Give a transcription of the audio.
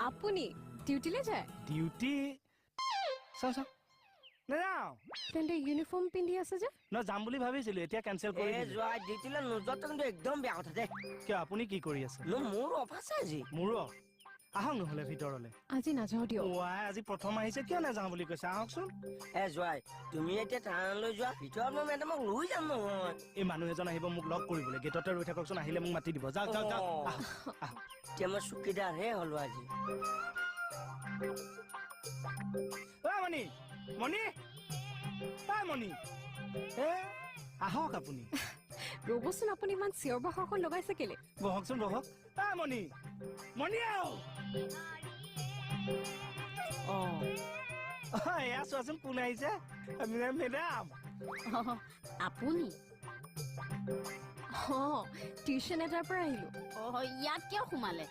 আপুনি ডিউটিলৈ যায়? ডিউটি চাওঁ চাওঁ, নাযাওঁ। তেন্তে ইউনিফৰ্ম পিন্ধি আছে যে? ন, যাম বুলি ভাবিছিলো, এতিয়া কেনচেল কৰি এ দিলো। যোৱা, ডিউটিলৈ নোযোৱাটো কিন্তু একদম বেয়া কথা দেই। কিয়, আপুনি কি কৰি আছে? ন, মোৰ অফ আছে আজি। মোৰো অফ। আহক নহ'লে ভিতৰলে। আজি নাযাওঁ দিয়ক। ৱাই, আজি প্ৰথম আহিছে, কিয় নাযাওঁ বুলি কৈছে? আহকচোন। এ জোৱাই, তুমি এতিয়া থানালৈ যোৱা, ভিতৰত মই মেডামক লৈ যাম নহয়। এই মানুহ এজন আহিব মোক লগ কৰিবলৈ, গেটতে ৰৈ থাককচোন, আহিলে মোক মাতি দিব। যাওক যাওক যাওক। অ। আহক, আহক। এতিয়া মই চকীদাৰহে হলো আজি। ঐ মণি, মণি, ঐ মণি, এ আহক আপুনি। ৰ'বচোন, আপুনি ইমান চিঞৰ বাখৰখন লগাইছে কেলে? বহকচোন, বহক। ঐ মণি, মণি আও। অ। অ, এয়া চোৱাচোন কোন আহিছে। মেডাম। অ, আপুনি? অ, টিউচন এটাৰ পৰা আহিলো। অ, ইয়াত কিয় সোমালে?